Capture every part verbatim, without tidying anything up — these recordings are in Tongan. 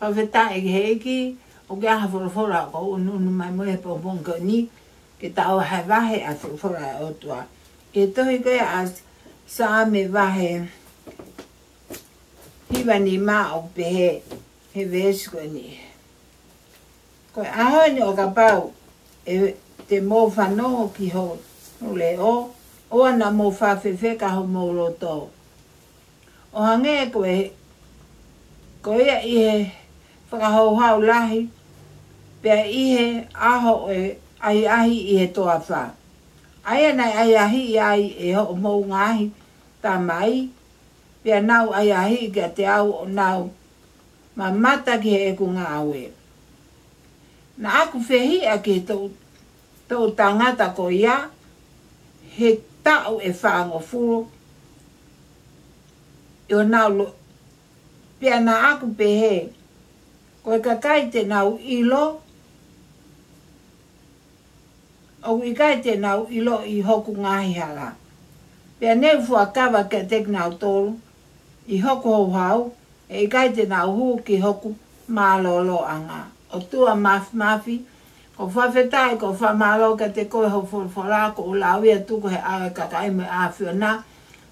Fakafetaʻi ki he ʻEiki, ʻoku ʻi ai ha folofola ʻoku ou ʻunuʻunu mai mo ia he pongipongi ko eni, ke tau vahevahe ʻa e folofola ʻa e ʻOtua. ʻI he tohi ko ia ʻa Saame vahe hiva nima ʻoku pehē he veesi ko eni. Ko e ʻaho ni ʻo kapau ʻe te mou fanongo ki hoku leʻo, ʻoua naʻa mou fakafefeka homou loto. ʻO hangē ko e, ko ia ʻi he fakahouhau lahi, pea ʻi he ʻaho ʻo e ʻahiʻahi ʻi he toafa. ʻA ia naʻe ʻahiʻahiʻi ai ʻe hoʻomou ngaahi tamai, pea nau ʻahiʻahiʻi kiate au ʻo nau mamata ki heʻeku ngāue. Naʻa ku fehiʻa ki he toʻu, toʻu tangata ko ia, he taʻu ʻe fāngofulu, ʻi honau lo-, pea naʻa ku pehē, ko e kakai te nau ʻilo, ʻoku ʻikai te nau ʻiloʻi hoku ngaahi hala. Pea ne u fuakava kiate kinautolu ʻi hoku houhau, ʻe ʻikai te nau hū ki hoku mālōlōʻanga. ʻOtua Māfimafi, ʻoku ou fakafetaʻi, ʻoku ou fakamālō kiate koe hoʻo folofola, ʻoku ou lau ia tuku he ʻao ʻo e kakai mo e ʻAfiona.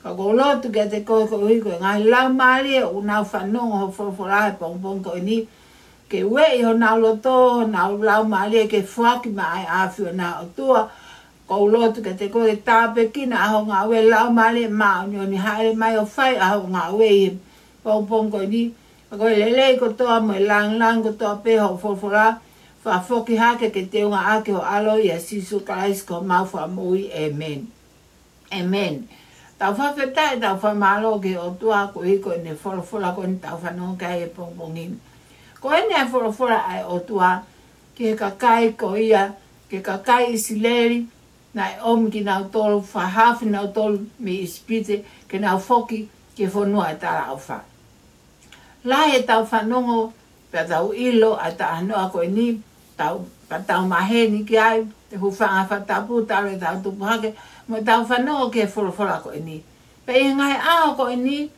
Ka ʻoku ou lotu kiate koe koeʻuhi ko e ngaahi laumālie ʻoku nau fanongo hoʻo folofola he pongipongi ko eni, ke ueʻi honau loto, honau laumālie ke foaki maʻa e ʻAfiona. ʻOtua, ʻoku ou lotu kiate koe ke tāpuekina ʻa hoʻo ngāue, Laumālie Māʻoniʻoni, hāʻele mai ʻo fai ʻa hoʻo ngāue ʻi he pongipongi ko eni. Ka ko e lelei kotoa mo e lāngilangi kotoa pē hoʻo folofola, fakafoki hake ke teunga ʻaki ho ʻAlo ʻia Sīsū Kalaisi ko homau Fakamoʻui. ʻĒmeni. ʻĒmeni. Tau fakafetaʻi, tau fakamālō ki he ʻOtua koeʻuhi ko ʻene folofola ko eni ʻoku tau fanongo ki ai he pongipongi ni. Ko eni ʻa e folofola ʻa e ʻOtua ki he kakai ko ia, ki he kakai ʻIsileli, naʻe ʻomi kinautolu, fakahaofi kinautolu mei ʻIsipite, ke nau foki ki he fonua ʻo e talaʻofa. Lahi ʻetau fanongo, pea tau ʻilo ʻa e talanoa ko eni, tau, pea tau maheni ki ai, he hūfanga he fakatapu, talu ʻetau tupu hake, mo ʻetau fanongo ki he folofola ko eni. Pea ʻi he ngaahi ʻaho ko eni,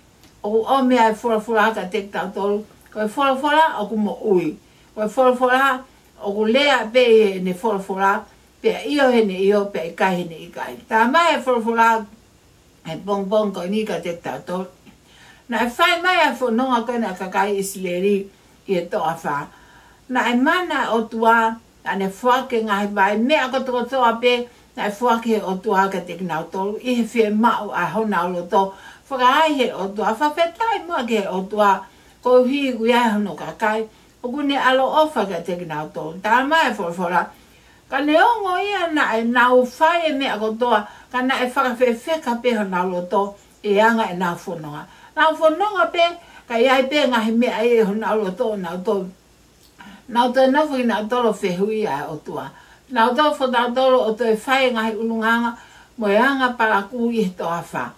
ʻoku ʻomi ʻa e folofola kiate kitautolu, ko e folofola ʻoku moʻui, ko e folofola ʻoku lea pē ʻi heʻene folofola, pea ʻio heʻene ʻio, pea ʻikai heʻene ʻikai. Talamai ʻe he folofola he pongipongi ko eni kiate kitautolu. Naʻe fai mai ʻa e fononga ko ena ʻa e kakai ʻIsileli ʻi he toafa. Naʻe mana ʻa e ʻOtua, naʻa ne foaki e ngaahi vai, meʻa kotokotoa pē, naʻe foaki ʻe he ʻOtua kiate kinautolu, ʻi he fiemaʻu ʻa honau loto. Fakaai ʻe he ʻOtua, fakafetaʻi muʻa ki he ʻOtua, koeʻuhi ʻoku ʻi ai hono kakai ʻoku ne ʻaloʻofa kiate kinautolu. Talamai ʻe he folofola, ka neongo ia naʻa nau fai e meʻa kotoa, ka naʻe fakafefeka pē honau loto ʻi he anga ʻenau fononga. Nau fononga pē, ka ʻi ai pē ngaahi meʻa ʻi honau loto ʻonautolu. Nau toe nofo kinautolu ʻo fehuʻi ʻa e ʻOtua. Nau toe foki kinautolu ʻo toe fai e ngaahi ʻulungaanga mo e anga palakū ʻi he toafa.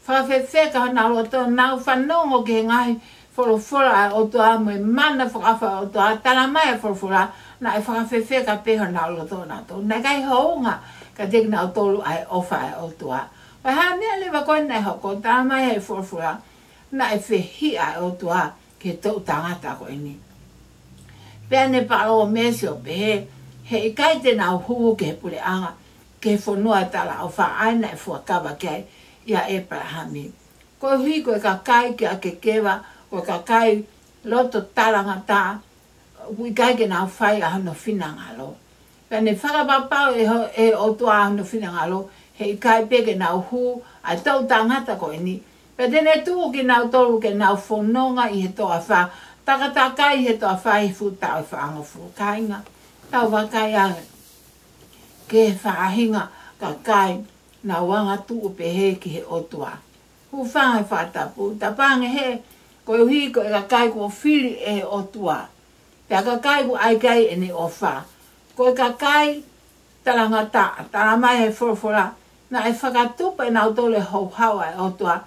Fakafefeka honau loto, nau fanongo ki he ngaahi folofola ʻa e ʻOtua mo e mana fakaʻofa ʻa e ʻOtua. Talamai ʻe he folofola, naʻe fakafefeka pē honau loto ʻonautolu. Naʻe ʻikai hounga kiate kinautolu ʻa e ʻofa ʻa e ʻOtua. Ko e hā e meʻa leva ko ē naʻe hoko? Talamai ʻe he folofola, naʻe fehiʻa ʻa e ʻOtua ki he toʻu tangata ko eni. Pea ne palōmesi ʻo pehē, he ʻikai te nau hū ki he puleʻanga, ki he fonua ʻo e talaʻofa ʻa ia naʻe fuakava ki ai ʻia ʻĒpalahame. Koeʻuhi ko e kakai kia Kekeva, ko e kakai loto talangataʻa, ʻoku ʻikai ke nau fai ʻa hono finangalo. Pea ne fakapapau ʻe ho-, ʻe he ʻOtua ʻa hono finangalo, he ʻikai pē ke nau hū ʻa e toʻu tangata ko eni. Pea te ne tuku kinautolu ke nau fononga ʻi he toafa, takatakai he toafa ʻi he fuʻu taʻu ʻe fāngofulu. Kāinga, tau vakai ange ki he faʻahinga kakai naʻa nau angatuʻu pehē ki he ʻOtua. Hūfanga he fakatapu, tapange he, koeʻuhi ko e kakai kuo fili ʻe he ʻOtua. Pea kakai kuo ʻai ki ai ʻene ʻofa. Ko e kakai talangataʻa, talamai ʻe he folofola, naʻe fakatupu ʻe nautolu e houhau ʻa e ʻOtua.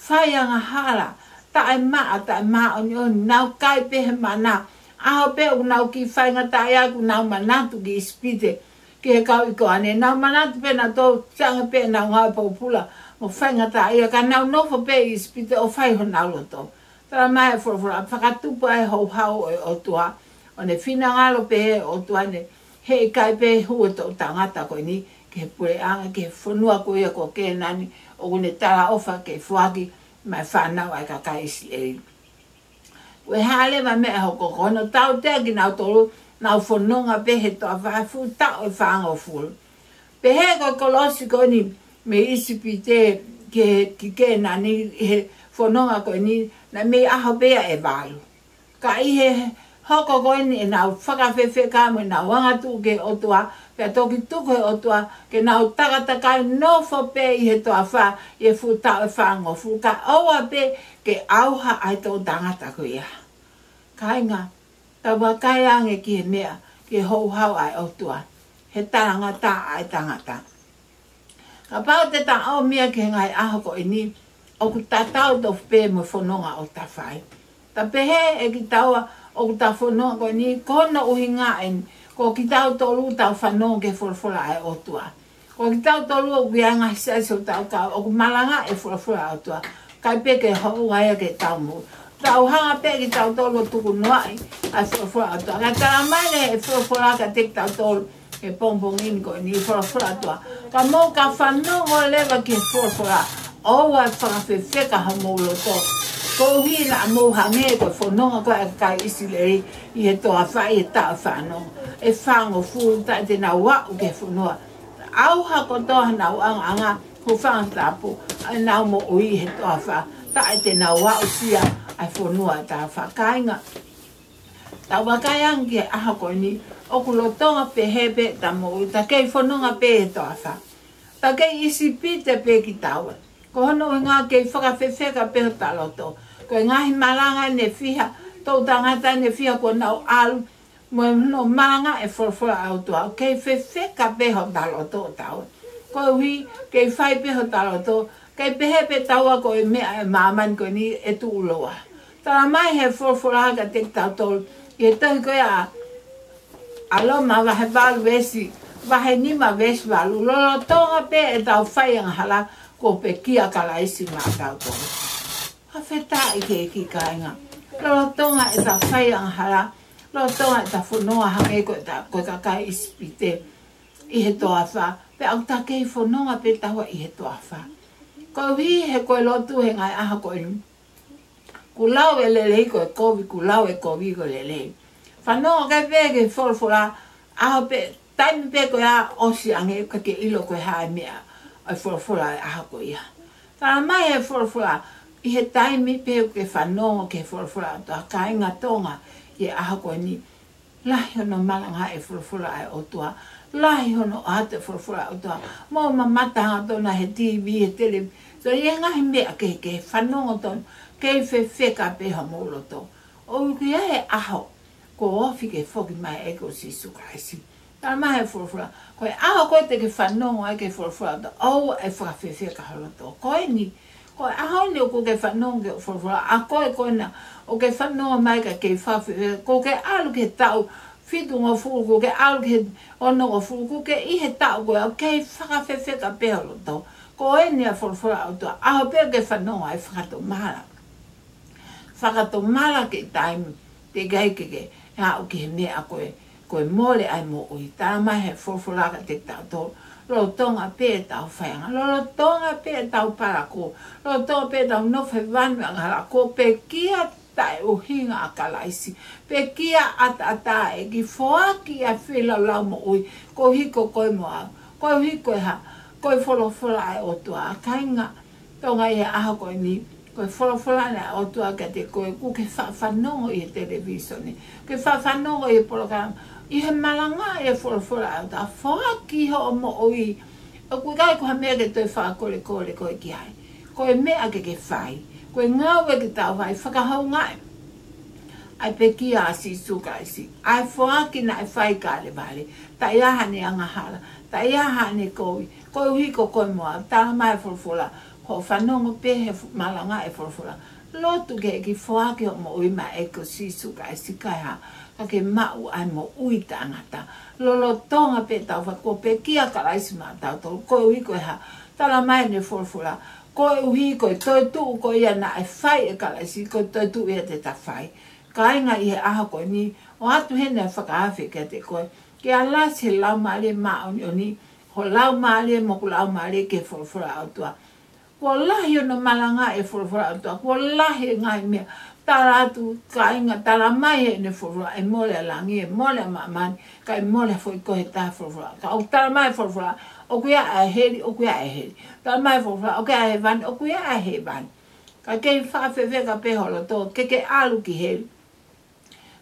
Fai angahala, taʻemaʻa, taʻemāʻoniʻoni, nau kai pē he mana. ʻAho pē ʻoku nau kiʻi faingataʻaʻia ʻoku nau manatu ki ʻIsipite, ki he kau ʻi Koane. Nau manatu pē nautolu, siʻi ange pē ʻenau ngāue pōpula mo faingataʻaʻia, ka nau nofo pē ʻi ʻIsipite ʻo fai honau loto. Talamai ʻe he folofola, fakatupu ʻa e houhau ʻo e ʻOtua, ʻo ne finangalo pē ʻe he ʻOtua ne, heʻikai pē hū ʻa e toʻu tangata ko eni ki he puleʻanga, ki he fonua ko ia ko Kēnani, ʻoku ne talaʻofa ke foaki maʻa e fānau ʻa e kakai ʻIsileli. Ko e hā leva e meʻa ʻe hoko? Ko hono tautea kinautolu, nau fononga pē he toafa ʻa e fuʻu taʻu ʻe fāngofulu. Pehē ko e kolosi ko eni mei ʻIsipite ki, ki Kēnani, he fononga ko eni, naʻe mei ʻaho pē ia ʻe valu. Ka ʻi he hoko ko eni ʻenau fakafefeka mo ʻenau angatuʻu ki he ʻOtua, pea toki tuku ʻe he ʻOtua ke nau takatakai nofo pē ʻi he toafa ʻi he fuʻu taʻu ʻe fāngofulu, kae ʻoua pē ke ʻauha ʻa e toʻu tangata ko ia. Kāinga, tau vakai ange ki he meʻa, ki he houhau ʻa e ʻOtua, he talangataʻa ʻa e tangata. Kapau te ta ʻomai ki he ngaahi ʻaho ko eni, ʻoku tatau tofu pē mo e fononga ʻoku ta fai. Ta pehē ʻe kitaua ʻoku ta fononga ko eni, ko hono ʻuhinga eni, ko kitautolu tau fanongo ki he folofola ʻa e ʻOtua. Ko kitautolu ʻoku ʻi ai e ngaahi siasi ʻoku tau kau, ʻoku malangaʻi e folofola ʻa e ʻOtua, kae pē ke hounga ia ke tau mo. Tau hanga pē kitautolu ʻo tukunoaʻi ʻa e folofola ʻa e ʻOtua. Ka talamai ʻe he folofola kiate kitautolu he pongipongi ni ko eni, folofola ʻa e ʻOtua, ka mou ka fanongo leva ki he folofola, ʻoua ʻe fakafefeka homou loto, koeʻuhi naʻa mou hangē ko e fononga ko ia ʻa e kakai ʻIsileli ʻi he toafa ʻi he taʻu ʻe fāngofulu, ʻe fāngofulu, taʻe te nau aʻu ki he fonua. ʻAuha kotoa honau ʻangaʻanga, hūfanga he tapu, ʻa ʻenau moʻui he toafa, taʻe te nau aʻusia ʻa e fonua ʻo e toafa. Kāinga, tau vakai ange ki he ʻaho ko eni, ʻoku lolotonga pehē pē ʻeta moʻui, ta kei fononga pē he toafa. Ta kei ʻIsipite pē kitaua. Ko hono ʻuhinga kei fakafefeka pē hota loto. Ko e ngaahi malanga ʻe fiha, toʻu tangata ʻe fiha kuo nau ʻalu, mo hono malangaʻi e folofola ʻa e ʻOtua, kei fefeka pē hota loto ʻo tau. Koeʻuhi kei fai pē hota loto, kei pehē pē taua ko e meʻa ʻa e māmani ko eni ʻe tuʻuloa. Talamai ʻe he folofola kiate kitautolu ʻi he tohi ko ia ʻa Loma vahe valu veesi, vahe nima veesi valu, lolotonga pē ʻetau fai angahala, kuo pekia ʻa Kalaisi maʻatautolu. Fakafetaʻi ki he ʻEiki, kāinga. Lolotonga ʻeta fai angahala, lolotonga ʻeta fononga hangē ko ʻeta, ko e kakai ʻIsipite ʻi he toafa, pea ʻoku ta kei fononga pē taua ʻi he toafa. Koeʻuhi he ko e lotu he ngaahi ʻaho ko eni, kuo lau e lelei ko e kovi, kuo lau e kovi ko e lelei. Fanongo ki ai pē ki he folofola, ʻaho pē, taimi pē ko ia ʻosi ange ka ke ʻilo ko e hā e meʻa ʻa e folofola ʻo e ʻaho ko ia. Talamai ʻe he folofola, ʻi he taimi pē ʻoku ke fanongo ki he folofola ʻa e ʻOtua, kāinga Tonga, ʻi he ʻaho ko eni, lahi hono malangaʻi e folofola ʻa e ʻOtua, lahi hono ʻoatu e folofola ʻa e ʻOtua, mou mamata hangatonu he TV, he televisone, ʻi he ngaahi meʻa kehekehe, fanongo tonu, kei fefeka pē homou loto. ʻOku ʻi ai e ʻaho, kuo ofi ke foki mai e ʻEiki ko Sīsū Kalaisi. Talamai ʻe he folofola, ko e ʻaho ko ē te ke fanongo ai ki he folofola ʻa e ʻOtua, ʻoua ʻe fakafefeka ho loto. Ko eni, ko e ʻaho ni ʻoku ke fanongo ki he folofola, ʻa koe ko ena ʻoku ke fanongo mai ka kei fakafefeka, kuo ke ʻalu ki he taʻu fitungofulu, kuo ke ʻalu ki he onongofulu, kuo ke ʻi he taʻu ko ē, ʻoku kei fakafefeka pē ho loto. Ko eni ʻa e folofola ʻa e ʻOtua, ʻaho pē ʻoku ke fanongo ai, fakatomala. Fakatomala ki he taimi, teʻeki ai ke ke aʻu ki he meʻa ko ē, ko e mole ai moʻui. Talamai ʻe he folofola kiate kitautolu, lolotonga pē ʻetau fai angahala, lolotonga pē ʻetau palakū, lolotonga pē ʻetau nofo he vanu angahala, kuo pekia taʻeʻuhinga ʻa Kalaisi, pekia ʻataʻatā e ʻEiki, foaki ʻa e feilaulau moʻui, koeʻuhi ko koe mo au, koeʻuhi ko e hā, ko e folofola ʻa e ʻOtua, kāinga Tonga, ʻi he ʻaho ko eni, ko e folofola ʻa e ʻOtua kiate koe, ʻoku ke faʻa fanongo ʻi he televisone, ke faʻa fanongo ʻi he polokalama, ʻi he malangaʻi e folofola ʻa e ʻOtua, foaki hoʻo moʻui. ʻOku ʻikai ko ha meʻa ke toe fakakolekole koe ki ai. Ko e meʻa ke ke fai, ko e ngāue ke tau fai, fakahoungaʻi ʻa e pekia ʻa Sīsū Kalaisi, ʻa e foaki naʻe fai ʻi Kalevale, taʻe ʻi ai haʻane angahala, taʻe ʻi ai haʻane kovi, koeʻuhi ko koe mo au. Talamai ʻe he folofola, ko hoʻo fanongo pē he fu-, malangaʻi e folofola, lotu ki he ʻEiki, foaki hoʻo moʻui maʻa e ʻEiki ko Sīsū Kalaisi, kae hā, ka ke maʻu ʻa e moʻui taʻengata. Lolotonga pē ʻetau fai, kuo pekia ʻa Kalaisi maʻatautolu, koeʻuhi ko e hā, talamai ʻe he folofola, Koeʻuhi ko e toetuʻu ko ia naʻe fai ʻe Kalaisi, ko e toetuʻu ia te ta fai. Kāinga, ʻi he ʻaho ko eni, ʻoatu heni ʻa e fakaafe kiate koe ke alasi he Laumālie Māʻoniʻoni ho laumālie mo hoku laumālie ki he folofola ʻa e ʻOtua. Kuo lahi hono malangaʻi e folofola ʻa e ʻOtua, kuo lahi e ngaahi meʻa. Tala atu, kāinga, tala mai heʻene folofola ʻe mole ʻa langi, ʻe mole ʻa māmani, kae mole foʻi ko e taha folofola. Ka ʻoku tala mai folofola ʻoku ʻi ai ʻa heli, ʻoku ʻi ai ʻa heli. Tala mai folofola ʻoku ʻi ai ʻa hēvani, ʻoku ʻi ai ʻa hēvani. Ka kei fakafefeka pē ho loto ke ke ʻalu ki heli,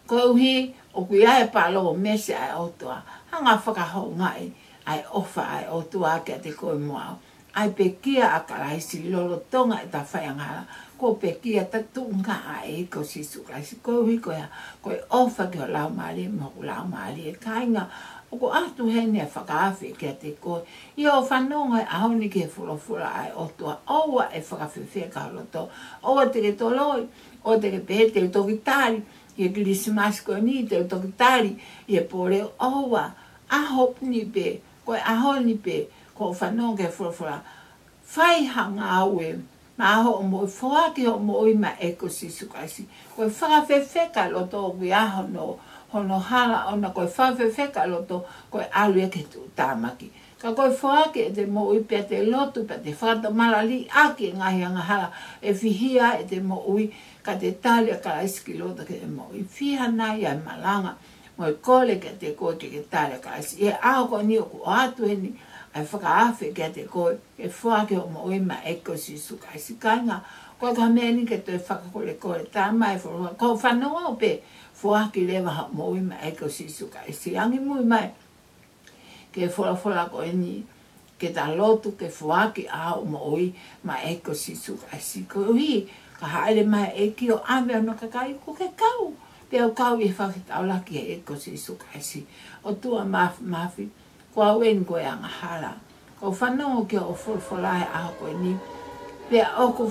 koeʻuhi ʻoku ʻi ai e palōmesi ʻa e ʻOtua. Hanga ʻo fakahoungaʻi ʻa e ʻofa ʻa e ʻOtua kiate koe mo au. ʻA e pekia ʻa Kalaisi lolotonga ʻeta faiangahala. Kuo pekia, ta tuʻunga ʻa e ʻEiki ko Sīsū Kalaisi. Koeʻuhi ko ia, ko e ʻofa ki ho laumālie mo hoku laumālie. Kāinga, ʻoku ʻoatu heni ʻa e fakaafe kiate koe ʻi hoʻo fanongo he ʻaho ni ki he folofola ʻa e ʻOtua. ʻOua ʻe fakafefeka ho loto. ʻOua te ke toloi, ʻoua te ke pehē te u toki tali ʻi he Kilisimasi ko eni, te u toki tali ʻi he pō leo. ʻOua, ʻaho ni pē, ko e ʻaho ni pē, ko hoʻo fanongo ki he folofola, fai ha ngāue maʻa hoʻo moʻui, foaki hoʻo moʻui maʻa e ʻEiki ko Sīsū Kalaisi. Ko e fakafefeka loto ʻoku ʻi ai hono, hono hala ʻona, ko e fakafefeka loto ko e ʻalu ia ki he tuʻutāmaki. Ka ko e foaki ʻete moʻui pea te lotu, pea te fakatomala, liʻaki e ngaahi angahala ʻe fihia ai ʻete moʻui, ka te tali ʻa Kalaisi ki loto ki heʻete moʻui. Fiha nai ʻa e malanga mo e kole kiate koe ke ke tali ʻa Kalaisi. ʻI he ʻaho ko eni ʻoku ʻoatu heni ʻa e fakaafe kiate koe ke foaki hoʻo moʻui maʻa e ʻEiki ko Sīsū Kalaisi. Kāinga, ko e ka meʻa ni ke toe fakakolekole, tala mai folofola, ko hoʻo fanongo pē, foaki leva hoʻo moʻui maʻa e ʻEiki ko Sīsū Kalaisi. Angimui mai ki he folofola ko eni, ke ta lotu ke foaki ʻa hoʻo moʻui maʻa e ʻEiki ko Sīsū Kalaisi. Koeʻuhi ka hāʻele mai e ʻEiki ʻo ʻave hono kakai, kuo ke kau, pea u kau ʻi he fakafetaulaki he ʻEiki ko Sīsū Kalaisi. ʻOtua Māfimafi, ko au eni ko e angahala. Ko u fanongo ki hoʻo folofola he ʻaho ko eni, pea ʻoku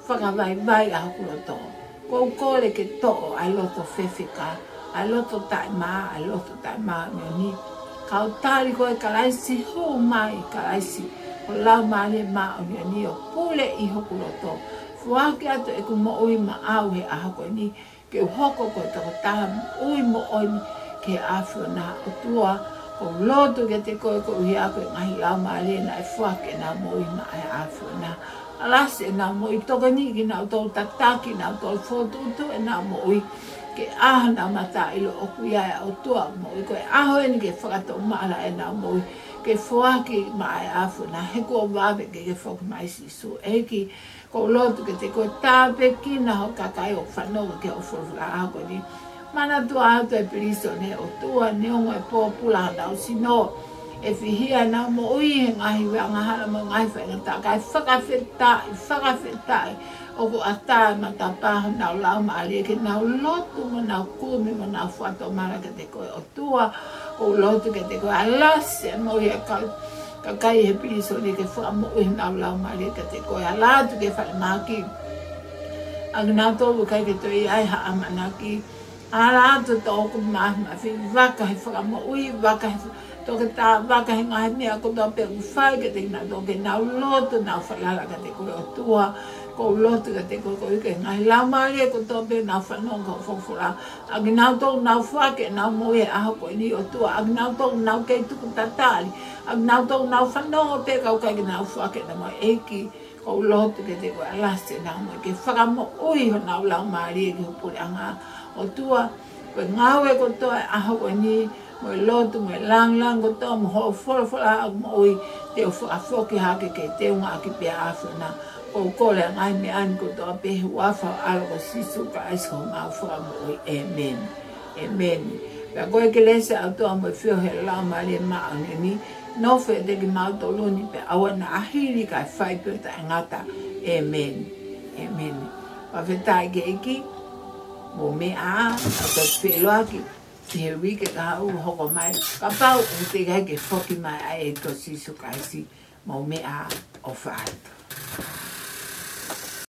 fakavaivai ʻa hoku loto. Ko u kole ke toʻo ʻa e loto fefeka, ʻa e loto taʻemaʻa, ʻa e loto taʻemāʻoniʻoni. Ka u tali koe Kalaisi, hū mai Kalaisi, ho Laumālie Māʻoniʻoni ʻo pule ʻi hoku loto. Foaki atu ʻeku moʻui maʻau he ʻaho ko eni, ke u hoko ko e tokotaha moʻui moʻoni ki he ʻAfiona. ʻOtua, ko u lotu kiate koe koeʻuhi ko e ngaahi laumālie naʻe foaki ʻenau moʻui maʻa e ʻAfiona. Alasi ʻenau moʻui, tokoniʻi kinautolu, tataki kinautolu, fokotuʻutuʻu ʻenau moʻui ke ʻaho naʻa mata ʻilo ʻoku ʻi ai ʻa e ʻOtua moʻui. Ko e ʻaho eni ke fakatomala ʻenau moʻui, ke foaki maʻa e ʻAfiona, he kuo vave ke ke foki mai Sīsū. ʻEiki, ko u lotu kiate koe, tāpuekina ho kakai ʻoku fanongo ki hoʻo folofola he ʻaho ko eni. Manatua atu e pilīsone, ʻOtua, neongo e pōpula honau sino, ʻe fihia ʻenau moʻui he ngaahi angahala mo e ngaahi faingataʻa, kae fakafetaʻi, fakafetaʻi ʻoku ʻatā e matapā honau laumālie ke nau lotu mo nau kumi mo nau fakatomala kiate koe. ʻOtua, ko u lotu kiate koe, alasi e moʻui ʻa e kau kakai he pilīsone ke fakamoʻui honau laumālie kiate koe. Ala atu ki he falemahaki ʻa kinautolu ʻoku ʻikai ke toe ʻi ai ha ʻamanaki. Ala atu Toʻoku Māfimafi, vaka he fakamoʻui, vaka he toketā, vaka he ngaahi meʻa kotoa pē ʻoku fai kiate kinautolu, ke nau lotu, nau falala kiate koe. ʻOtua, ko u lotu kiate koe, koeʻuhi ko e ngaahi laumālie kotoa pē ʻoku nau fanongo ki hoʻo folofola, ʻa kinautolu ʻoku nau foaki ʻenau moʻui he ʻaho ko eni, ʻOtua, ʻa kinautolu ʻoku nau kei tuku tatali, ʻa kinautolu ʻoku nau fanongo pē ka ʻoku ʻikai ke nau foaki ʻenau moʻui. ʻEiki, ko u lotu kiate koe, alasi ʻenau moʻui, ke fakamoʻui honau laumālie ki ho puleʻanga. ʻOtua, ko e ngāue kotoa he ʻaho ko eni, mo e lotu, mo e lāngilangi kotoa, mo hoʻo folofola ʻoku moʻui, te u fakafoki hake ke teunga ʻaki pē ʻa e ʻAfiona. Ko u kole ʻa e ngaahi meʻa ni kotoa pē he huafa ho ʻAlo ko Sīsū Kalaisi ko homau Fakamoʻui. ʻĒmeni. ʻĒmeni. Pea ko e kelesi ʻa e ʻOtua mo e feohi ʻa e Laumālie Māʻoniʻoni, nofo ʻiate kimautolu ni pea ʻaua naʻa hili kae fai pē ʻo taʻengata. ʻĒmeni. ʻĒmeni. Fakafetaʻi ki he ʻEiki. Mou meʻa ā, ʻoku ou fie ʻilo ʻaki ʻi he uike kahaʻu ʻoku hoko mai, kapau ʻoku teʻeki ai ke foki mai ʻa e ʻEiki ko Sīsū Kalaisi, mou meʻa ā, ʻofa atu.